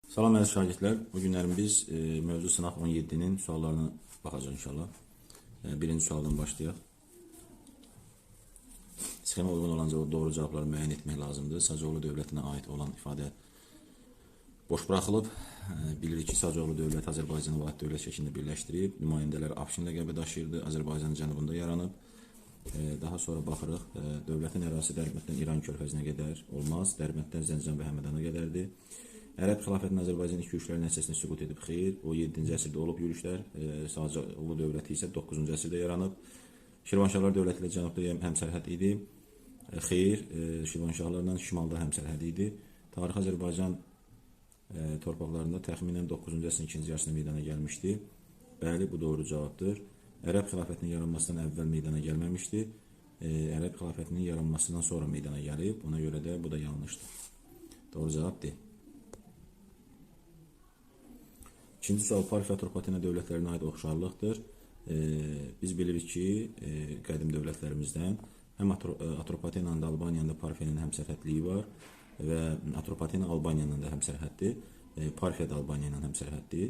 Salam əziz şagirdlər. Bu günlərin biz mövzu sınaq 17-nin suallarına baxacağıq inşallah. Birinci sualdan başlayaq. Sxema uyğun olan doğru cavabları müəyyən etmək lazımdır. Sacıoğlu dövlətinə aid olan ifadə boş buraxılıb. Bilirik ki, Sacıoğlu dövləti Azərbaycanı vahid dövlət şəklində birləşdirib. Nümayəndələr Afşin ləqəbi daşıyırdı. Azərbaycanın cənubunda yaranıb. Daha sonra baxırıq, dövlətin ərazisi Dərbənddən İran körfəzinə qədər olmaz. Dərbənddən Zəncan və Həmədana qədərdir. Ərəb xilafətinin Azərbaycan ilk yürüşləri nəticəsində süqut edib, xeyr. O 7-ci əsrdə olub yürüşlər. Sacıoğlu dövləti isə 9-cu əsrdə yaranıb. Şirvanşahlar dövləti ilə cənubda həmsərhəd idi. Xeyr, Şirvanşahlarla şimalda həmsərhəd idi. Tarixi Azərbaycan torpaqlarında təxminən 9-cu əsrin ikinci yarısında meydana gəlmişdi. Bəli, bu doğru cavabdır. Ərəb xilafətinin yaranmasından əvvəl meydana gəlməmişdi. Ərəb xilafətinin yaranmasından sonra meydana gəlib. Ona görə də bu da yanlışdır. Doğru cavab D. İkinci sual Parfiya Atropatena dövlətlərinə aid oxşarlıqdır. Biz bilirik ki, qədim dövlətlərimizdən həm Atropatenanın da Albaniyanın da Parfiyanın həmsərhədliyi var və Atropatena Albaniyanın da həmsərhəddir. Parfiya da Albaniya ilə həmsərhəddir.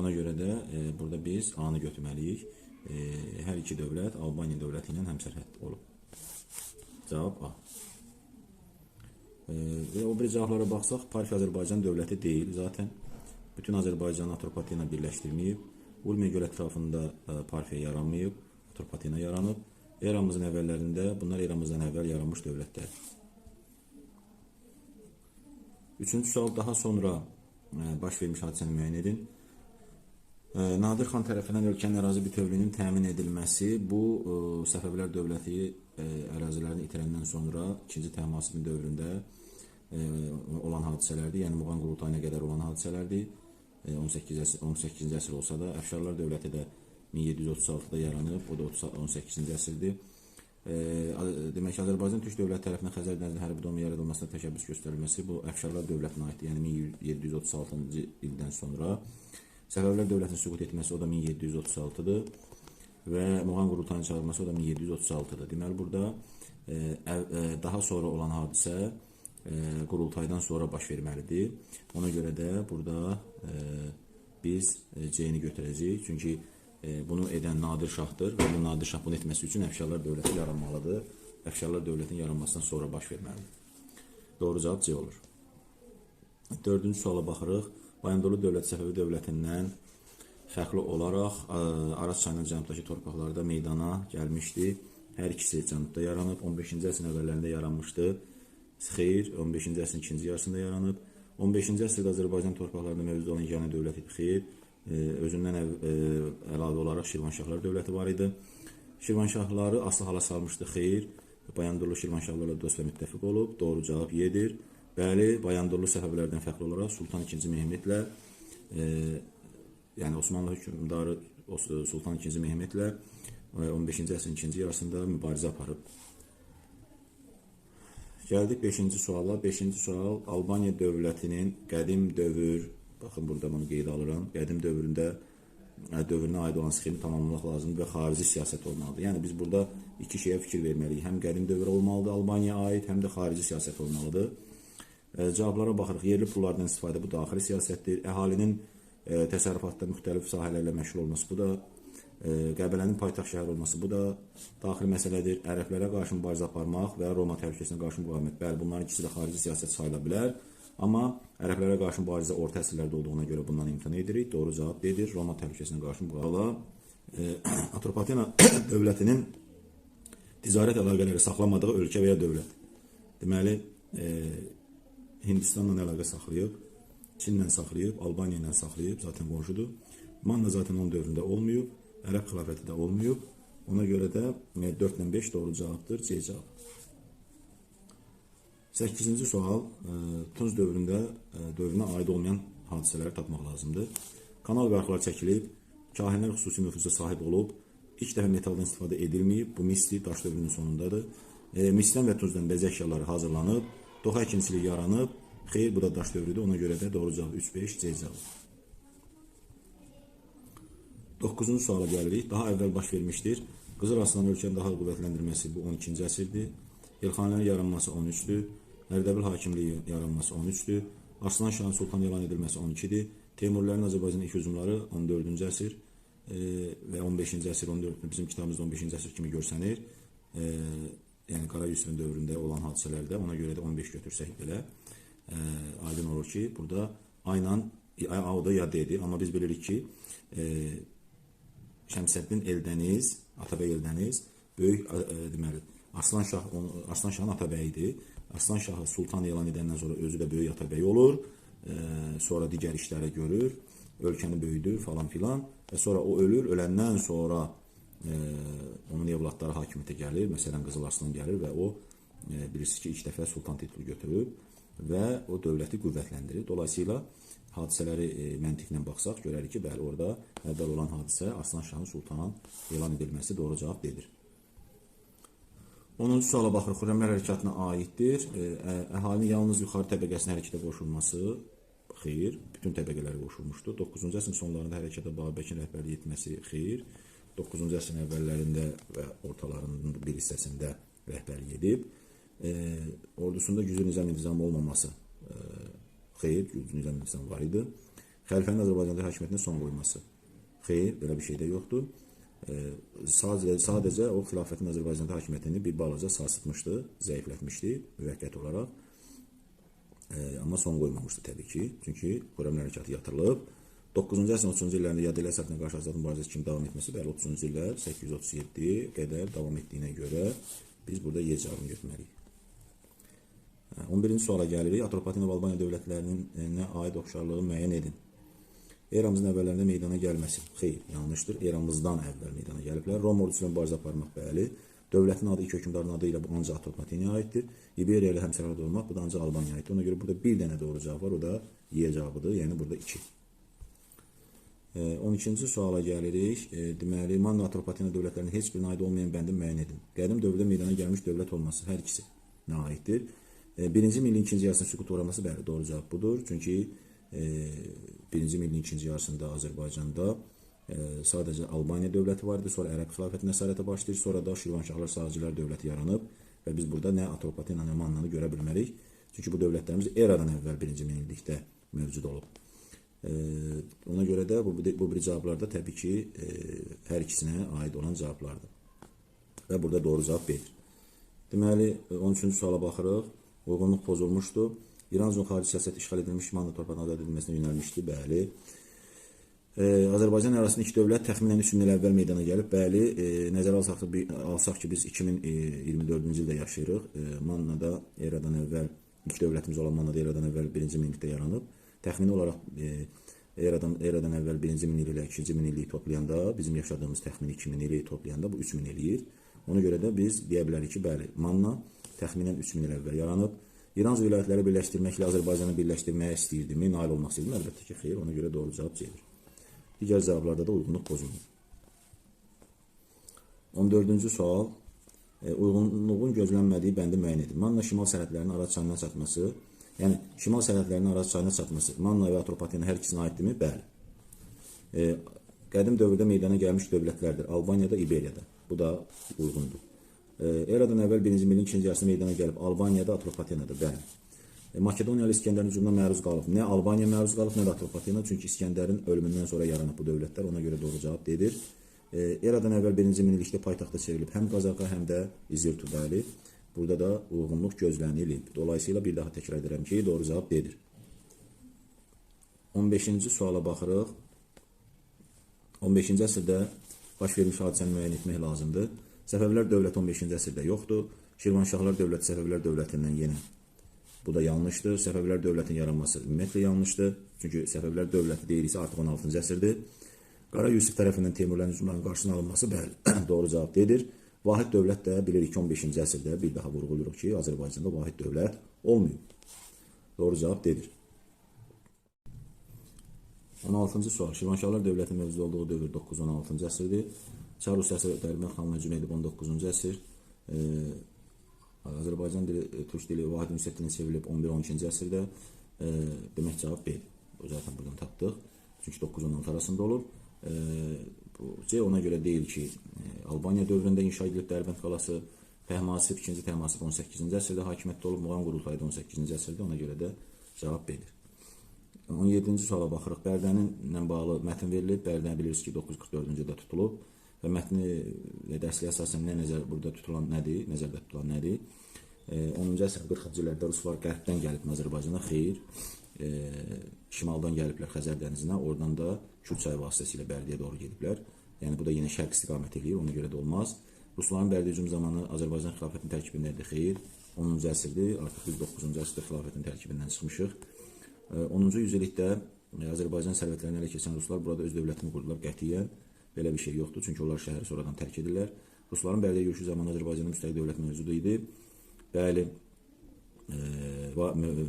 Ona görə də burada biz A-nı götürməliyik. Hər iki dövlət Albaniya dövləti ilə həmsərhəd olub. Cavab A. Və o bir cavablara baxsaq, Parfiya Azərbaycan dövləti deyil zaten. Bütün Azərbaycanı Atropatena birləşdirməyib. Urmiya göl ətrafında Parfiya yaranmayıb, Atropatena yaranıb. Eramızın əvvəllərində, bunlar eramızdan əvvəl yaranmış dövlətlərdir. Üçüncü sual, daha sonra baş vermiş hadisəni müəyyən edin. Nadir xan tərəfindən ölkənin ərazi bütövlüyünün təmin edilməsi, bu Səfəvilər dövləti ərazilərini itirəndən sonra 2-ci Təhmasibin dövründə olan hadisələrdir. Yəni Muğan qurultayına qədər olan hadisələrdir. 18-ci əsr olsa da, Əfşarlar dövləti də 1736-da yaranıb, o da 18-ci əsrdir. Demək ki, Azərbaycan Türk dövləti tərəfindən Xəzər dənizində hərbi donanma yaradılmasına təşəbbüs göstərilməsi bu Əfşarlar dövlətinə aiddir. Yəni 1736-cı ildən sonra. Səfəvilər dövlətinin süqut etməsi o da 1736-dır və Muğan qurultayının çağırılması o da 1736-dır. Deməli, burada daha sonra olan hadisə qurultaydan sonra baş verməlidir. Ona görə də burada biz C-ni götürəcəyik. Çünki bunu edən Nadir Şahdır və bu Nadir Şah bunu etməsi üçün Əfşarlar dövləti yaranmalıdır. Əfşarlar dövlətinin yaranmasından sonra baş verməlidir. Doğru cavab C olur. Dördüncü suala baxırıq. Bayandurlu dövləti Səfəvi dövlətindən fərqli olaraq Araz çayının cənubdakı torpaqlarda meydana gəlmişdi. Hər ikisi cənubda yaranıb. 15-ci əsrin əvvəllərində yaranmışdı. Xeyr, 15-ci əsrin ikinci yarısında yaranıb. 15-ci əsrdə Azərbaycan torpaqlarında mövcud olan yeganə dövlət idi. Xeyr, özündən əlavə olaraq Şirvanşahlar dövləti var idi. Şirvanşahları asılı hala salmışdı. Xeyr, Bayandurlu Şirvanşahlarla dost və müttəfiq olub. Doğru cavab Y-dir. Bəli, Bayandurlu Səfəvilərdən fərqli olaraq Sultan II Mehmetlə, yəni Osmanlı hökmdarı Sultan II Mehmetlə 15-ci əsrin ikinci yarısında mübarizə aparıb. Gəldik 5-ci suala. 5-ci sual Albaniya dövlətinin qədim dövr, baxın burada bunu qeyd alıram, qədim dövrünə aid olan sxemi tamamlamaq lazımdır və xarici siyasət olmalıdır. Yəni biz burada iki şeyə fikir verməliyik. Həm qədim dövr olmalıdır Albaniyaya aid, həm də xarici siyasət olmalıdır. Cavablara baxırıq. Yerli pullardan istifadə bu daxili siyasətdir. Əhalinin təsərrüfatda müxtəlif sahələrlə məşğul olması bu da, Qəbələnin paytaxt şəhər olması bu da daxili məsələdir. Ərəblərə qarşı mübarizə aparmaq və Roma təhlükəsinə qarşı müqavimət. Bəli, bunların ikisi də xarici siyasət sayıla bilər. Amma ərəblərə qarşı mübarizə orta əsrlərdə olduğuna görə bundan imtina edirik. Doğru cavab D-dir. Roma təhlükəsinə qarşı müqavimət. Atropatena dövlətinin ticarət əlaqələri saxlamadığı ölkə və ya dövlət. Deməli, Hindistanla əlaqə saxlayıb, Çinlə saxlayıb, Albaniya ilə saxlayıb, zaten qonşudur. Manna zaten onun dövründə olmayıb, Ərəb xilafəti də olmayıb. Ona görə də 4 ilə 5 doğru cavabdır, C cavabı. 8-ci sual, Tunc dövrünə aid olmayan hadisələri tapmaq lazımdır. Kanal və arxalar çəkilib, kahinlər xüsusi nüfuza sahib olub, ilk dəfə metaldan istifadə edilməyib, bu misli daş dövrünün sonundadır. Misdən və tuncdan bəzək əşyaları hazırlanıb, toxa əkinçiliyi yaranıb, xeyr, bu da daş dövrüdür, ona görə də doğru cavab 3-5 C cavabı. 9-cu suala gəlirik. Daha əvvəl baş vermişdir. Qızıl Arslanın ölkəni daha qüvvətləndirməsi bu 12-ci əsrdir. Elxanilərin yaranması 13-dür. Ərdəbil hakimliyi yaranması 13-dür. Arslan Şahın sultan elan edilməsi 12-dir. Teymurilərin Azərbaycana ilk hücumları 14-cü əsr və 15-ci əsr, 14, bizim kitabımızda 15-ci əsr kimi görsənir. Yəni Qara Yusifin dövründə olan hadisələrdə, ona görə də 15 götürsək belə aydın olur ki, burada aynan A o da ya D-dir. Amma biz bilirik ki, Şəmsəddin Eldəniz, Atabəy Eldəniz böyük deməli Arslan Şah, Arslan Şahın Atabəyi idi. Arslan Şahı sultan elan edəndən sonra özü də böyük Atabəy olur. Sonra digər işləri görür, ölkəni böyüdür falan filan və sonra o ölür. Öləndən sonra onun evladları hakimiyyətə gəlir. Məsələn, Qızıl Arslan gəlir və o bilirsiniz ki, ilk dəfə sultan titulu götürüb və o dövləti qüvvətləndirir. Dolayısıyla hadisələri məntiqlə baxsaq, görərik ki, bəli, orada əvvəl olan hadisə Arslan Şahın sultan elan edilməsi doğru cavab D-dir. 10-cu suala baxırıq. Xürrəmlər hərəkatına aiddir. Əhalinin yalnız yuxarı təbəqəsinin hərəkətə qoşulması, xeyr, bütün təbəqələri qoşulmuşdu. 9-cu əsrin sonlarında hərəkata Babəkin rəhbərlik etməsi, xeyr. 9-cu əsrin əvvəllərində və ortalarının bir hissəsində rəhbərlik edib. Ordusunda güclü nizam-intizam olmaması, xeyr, güclü nizam-intizam var idi. Xəlifənin Azərbaycanda hakimiyyətinə son qoyması, xeyr, belə bir şey də yoxdur. Sadəcə o xilafətin Azərbaycanda hakimiyyətini bir balaca sarsıtmışdı, zəiflətmişdi müvəqqəti olaraq. Amma son qoymamışdı təbii ki, çünki Xürrəmlər hərəkatı yatırılıb. 9-cu əsrin 30-cu illərində Yadelli əsasına qarşı azadlıq mübarizəsi kimi davam etməsi, bəli, 30-cu illər 837 qədər davam etdiyinə görə biz burada Y cavabını götürməliyik. 11-ci suala gəlirik. Atropatena və Albaniya dövlətlərinin nə aid oxşarlığı müəyyən edin. Eramızın əvvəllərində meydana gəlməsi, xeyr, yanlışdır. Eramızdan əvvəl meydana gəliblər. Roma ordusu ilə mübarizə aparmaq, bəli. Dövlətin adı ilk hökmdarın adı ilə bu ancaq Atropatenaya aiddir. İberiya ilə həmsərhəd olmaq, bu da ancaq Albaniyaya aiddir. Ona görə burada bir dənə doğru cavab var, o da Y cavabıdır. Yəni burada 2. 12-ci suala gəlirik. Deməli, Manna Atropatena dövlətlərinin heç birinə aid olmayan bəndi müəyyən edin. Qədim dövrdə meydana gəlmiş dövlət olması hər ikisi nə aiddir? Birinci milin ikinci yarısında süqut uğraması, bəli, doğru cavab budur. Çünki birinci milin ikinci yarısında Azərbaycanda sadəcə Albaniya dövləti var idi, sonra Ərəb xilafəti nəsarətə başlayır, sonra da Şirvanşahlar Sağcılar dövləti yaranıb və biz burada nə Atropatena, nə Mannanı görə bilmərik. Çünki bu dövlətlərimiz eradan əvvəl birinci minillikdə mövcud olub. Ona görə də bu bir cavablarda təbii ki, hər ikisinə aid olan cavablardır. Və burada doğru cavab B-dir. Deməli, 13-cü suala baxırıq. Uyğunluq pozulmuşdu. İran xarici siyasəti işğal edilmiş Manna torpağının azad edilməsinə yönəlmişdi. Bəli. Azərbaycan ərazisində iki dövlət təxminən 3000 il əvvəl meydana gəlib. Bəli, nəzərə alsaq ki, biz 2024-cü ildə yaşayırıq. Mannada eradan əvvəl, ilk dövlətimiz olan Mannada eradan əvvəl 1-ci minillikdə yaranıb. Təxmini olaraq eradan əvvəl 1-ci min il ilə 2-ci min illiyi toplayanda, bizim yaşadığımız təxmini 2000 ili toplayanda bu 3000 eləyir. Ona görə də biz deyə bilərik ki, bəli, Manna təxminən 3000 il əvvəl yaranıb. İran vilayətləri birləşdirməklə Azərbaycanı birləşdirməyə istəyirdimi, nail olmaq istəyirdimi? Əlbəttə ki, xeyr. Ona görə doğru cavab C-dir. Digər cavablarda da uyğunluq pozulmur. 14-cü sual. Uyğunluğun gözlənmədiyi bəndi müəyyən edin. Manna şimal sərhədlərinin Araz çayına çatması, yəni şimal sərhədlərinin Araz çayına çatması Manna və Atropatena hər ikisinə aiddirmi? Bəli. Qədim dövrdə meydana gəlmiş dövlətlərdir. Albaniyada, İberiyada. Bu da uyğundur. Eradan əvvəl 1-ci milin ikinci yarısında meydana gəlib Albaniyada, Atropatenada. Bəli. Makedoniyalı İskəndərin hücumuna məruz qalıb. Nə Albaniya məruz qalıb, nə də Atropatena. Çünki İskəndərin ölümündən sonra yaranıb bu dövlətlər. Ona görə doğru cavab D-dir. Eradan əvvəl 1-ci minillikdə paytaxta çevrilib həm Qazaxa, həm də İzirtu. Bəli. Burada da uyğunluq gözlənilib. Dolayısıyla bir daha təkrar edirəm ki, doğru cavab D-dir. 15-ci suala baxırıq. 15-ci əsrdə baş vermiş hadisəni müəyyən etmək lazımdır. Səfəvilər dövləti 15-ci əsrdə yoxdur. Şirvanşahlar dövləti Səfəvilər dövlətindən yenə. Bu da yanlışdır. Səfəvilər dövlətinin yaranması ümumiyyətlə yanlışdır. Çünki Səfəvilər dövləti deyiriksə artıq 16-cı əsrdir. Qara Yusif tərəfindən Teymurlərin hücumlarının qarşısının alınması, bəli, doğru cavab D-dir. Vahid dövlət də bilirik ki, 15-ci əsrdə bir daha vurğuluyoruz ki, Azərbaycanda vahid dövlət olmayıb. Doğru cavab D-dir. 16-cı sual. Şirvanşahlar dövlətinin mövcud olduğu dövr 9-16-cı əsrdir. Çar Rusiyası Dərbənd xanına hücum edib 19-cu əsr. Azərbaycan dili, türk dili vahid ünsiyyət dilinə çevrilib 11-12-ci əsrdə. Demək cavab B-dir. O zaten buradan tapdıq. Çünki 9-16 arasında olub. C ona görə deyil ki, Albaniya dövründə inşa edilib Dərbənd qalası. Təhmasib, 2-ci Təhmasib 18-ci əsrdə hakimiyyətdə olub. Muğam qurultayı da 18-ci əsrdə. Ona görə də cavab B-dir. 17-ci suala baxırıq. Bərdənin ilə bağlı mətn verilib. Bərdəni bilirsiniz ki, 944-cü ildə tutulub və mətni və dərsliyə əsasən nə nəzər burada tutulan nədir? Nəzərdə tutulan nədir? 10-cu əsrin 40-cı illərdə ruslar qərbdən gəlib Azərbaycana, xeyr, şimaldan gəliblər Xəzər dənizinə, oradan da Kür çayı vasitəsilə Bərdəyə doğru gediblər. Yəni bu da yenə şərq istiqamət eləyir, ona görə də olmaz. Rusların Bərdə hücum zamanı Azərbaycan xilafətinin tərkibində idi, xeyr. 10-cu əsrdir, artıq biz 9-cu əsrdə xilafətin tərkibindən çıxmışıq. 10-cu yüzillikdə Azərbaycan sərvətlərini ələ keçən ruslar burada öz dövlətini qurdular qətiyyən. Belə bir şey yoxdur, çünki onlar şəhəri sonradan tərk edirlər. Rusların Bərdəyə yürüşü zamanı Azərbaycanda müstəqil dövlət mövcud idi. Bəli,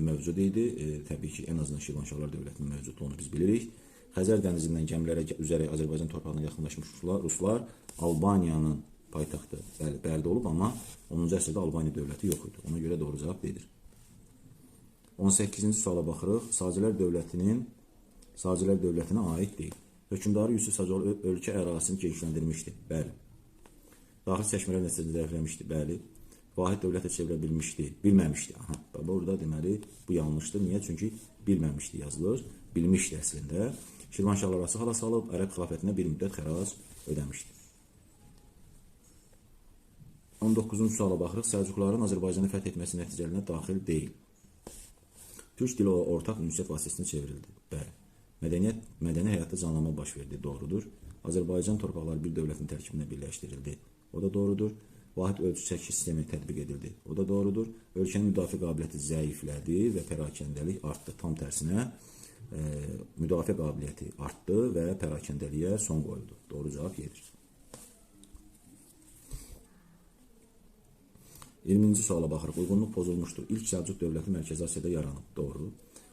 mövcud idi. Təbii ki, ən azından Şirvanşahlar dövlətinin mövcudluğunu biz bilirik. Xəzər dənizindən gəmilərə üzərək Azərbaycan torpağına yaxınlaşmış ruslar Albaniyanın paytaxtı, bəli, Bərdə olub, amma 10-cu əsrdə Albaniya dövləti yox idi. Ona görə doğru cavab verir. 18-ci suala baxırıq. Sacilər dövlətinə aid deyil. Hökmdarı Yusif Sacıoğlu ölkə ərazisini genişləndirmişdi. Bəli. Daxili çəkmələr nəticəsində zəifləmişdi. Bəli. Vahid dövlətə çevirə bilmişdi. Bilməmişdi. Aha, burada deməli bu yanlışdır. Niyə? Çünki bilməmişdi yazılır. Bilmişdi əslində. Şirvanşahlar arası hala salıb Ərəb xilafətinə bir müddət xərac ödəmişdi. 19-cu suala baxırıq. Səlcuqların Azərbaycanı fəth etməsi nəticələrinə daxil deyil. Türk dili ortaq ünsiyyət vasitəsinə çevrildi. Bəli. Mədəni həyatda canlanma baş verdi. Doğrudur. Azərbaycan torpaqları bir dövlətin tərkibində birləşdirildi. O da doğrudur. Vahid ölçü çəki sistemi tətbiq edildi. O da doğrudur. Ölkənin müdafiə qabiliyyəti zəiflədi və pərakəndəlik artdı. Tam tərsinə müdafiə qabiliyyəti artdı və pərakəndəliyə son qoyuldu. Doğru cavab yedir. 20-ci suala baxırıq. Uyğunluq pozulmuşdur. İlk Səlcuq dövləti Mərkəzi Asiyada yaranıb. Doğru.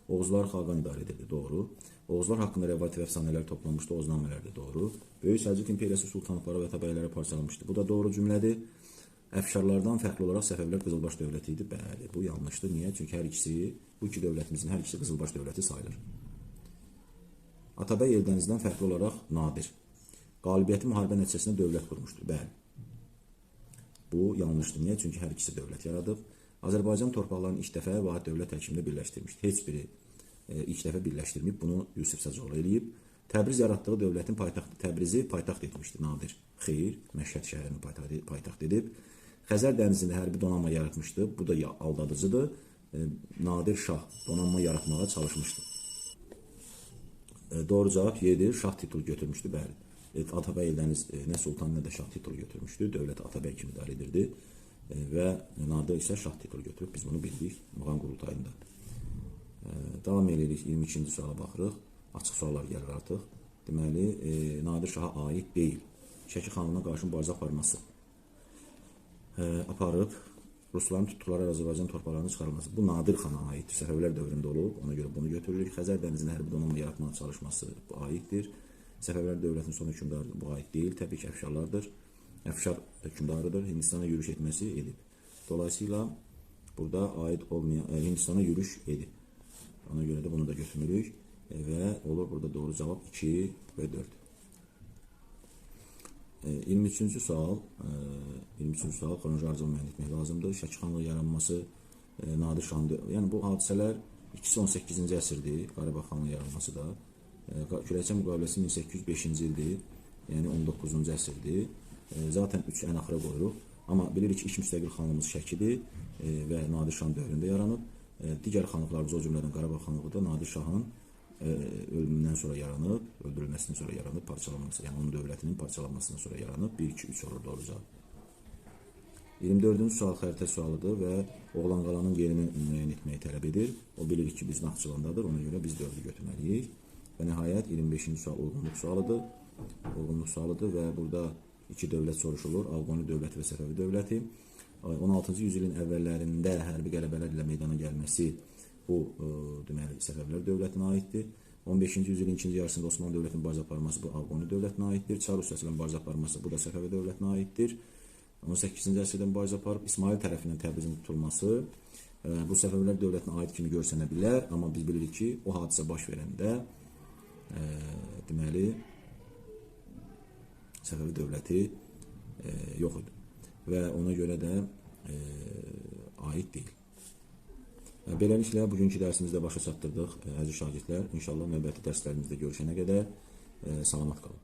Oğuzlar xaqan idarə edildi. Doğru. Oğuzlar haqqında rəvayət və əfsanələr toplanmışdı. Oğuznamələrdə. Doğru. Böyük Səlcuq imperiyası sultanlıqlara və təbəələrə parçalanmışdı. Bu da doğru cümlədir. Əfşarlardan fərqli olaraq Səfəvilər Qızılbaş dövləti idi. Bəli, bu yanlışdır. Niyə? Çünki hər ikisi, bu iki dövlətimizin hər ikisi Qızılbaş dövləti sayılır. Atabəy Eldənizdən fərqli olaraq nadir. Qalibiyyəti müharibə nəticəsində dövlət qurmuşdur. Bəli. Bu yanlışdır. Niyə? Çünki hər ikisi dövlət yaradıb. Azərbaycan torpaqlarını ilk dəfə vahid dövlət tərkibində birləşdirmişdi. Heç biri ilk dəfə birləşdirməyib. Bunu Yusif Sacıoğlu eləyib. Təbriz yaratdığı dövlətin paytaxtı Təbrizi paytaxt etmişdi Nadir. Xeyr, Məşhəd şəhərini paytaxt edib. Xəzər dənizində hərbi donanma yaratmışdı. Bu da aldadıcıdır. Nadir Şah donanma yaratmağa çalışmışdı. Doğru cavab yedir. Şah titulu götürmüşdü. Bəli. Atabəy Eldəniz nə sultan nə də şah titulu götürmüşdü. Dövləti Atabəy kimi idarə edirdi. Və Nadir isə şah titulu götürüb. Biz bunu bildik Muğam qurultayında. Davam edirik. 22-ci suala baxırıq. Açıq suallar gəlir artıq. Deməli, Nadir Şaha aid deyil. Şəki xanlığına qarşı mübarizə aparması aparıb rusların tutduqları Azərbaycan torpaqlarının çıxarılması. Bu Nadir xana aiddir. Səfəvilər dövründə olub. Ona görə bunu götürürük. Xəzər dənizində hərbi donanma yaratmağa çalışması bu aiddir. Səfəvilər dövlətinin son hökmdarı bu aid deyil. Təbii ki, əfşarlardır. Əfşar hökmdarıdır. Hindistana yürüş etməsi edib. Dolayısıyla burada aid olmayan Hindistana yürüş edib. Ona görə də bunu da götürmürük və olur burada doğru cavab 2 və 4. 23-cü sual, 23-cü sual xronoloji ardıcıl müəyyən etmək lazımdır. Şəki xanlığı yaranması, Nadir Şahın, yəni bu hadisələr ikisi 18-ci əsrdir, Qarabağ xanlığı yaranması da. Kürəkçay müqaviləsi 1805-ci ildir, yəni 19-cu əsrdir. Zaten 3 ən axıra qoyuruq. Amma bilirik ki, ilk müstəqil xanlığımız Şəkidir və Nadir Şahın dövründə yaranıb. Digər xanlıqlarımız, o cümlədən Qarabağ xanlığı da Nadir Şahın ölümündən sonra yaranıb, öldürülməsindən sonra yaranıb, parçalanması, yəni onun dövlətinin parçalanmasından sonra yaranıb. 1, 2, 3 olur doğru cavab. 24-cü sual xəritə sualıdır və Oğlanqalanın yerini müəyyən etməyi tələb edir. O bilirik ki, biz Naxçıvandadır, ona görə biz 4-ü götürməliyik. Və nəhayət 25-ci sual uyğunluq sualıdır. Uyğunluq sualıdır və burada iki dövlət soruşulur. Afqani dövləti və Səfəvi dövləti. 16-cı yüzyılın əvvəllərində hərbi qələbələr ilə meydana gəlməsi bu deməli Səfəvilər dövlətinə aiddir. 15-ci yüzyılın ikinci yarısında Osmanlı dövlətinin mübarizə aparması bu Afqani dövlətinə aiddir. Çar Rusiyası ilə mübarizə aparması bu da Səfəvi dövlətinə aiddir. 18-ci əsrdə mübarizə aparıb İsmail tərəfindən Təbrizin tutulması bu Səfəvilər dövlətinə aid kimi görsənə bilər, amma biz bilirik ki, o hadisə baş verəndə deməli Səfəvi dövləti yox idi və ona görə də aid deyil. Beləliklə, bugünkü dərsimizdə başa çatdırdıq, əziz şagirdlər. İnşallah növbəti dərslərimizdə görüşənə qədər salamat qalın.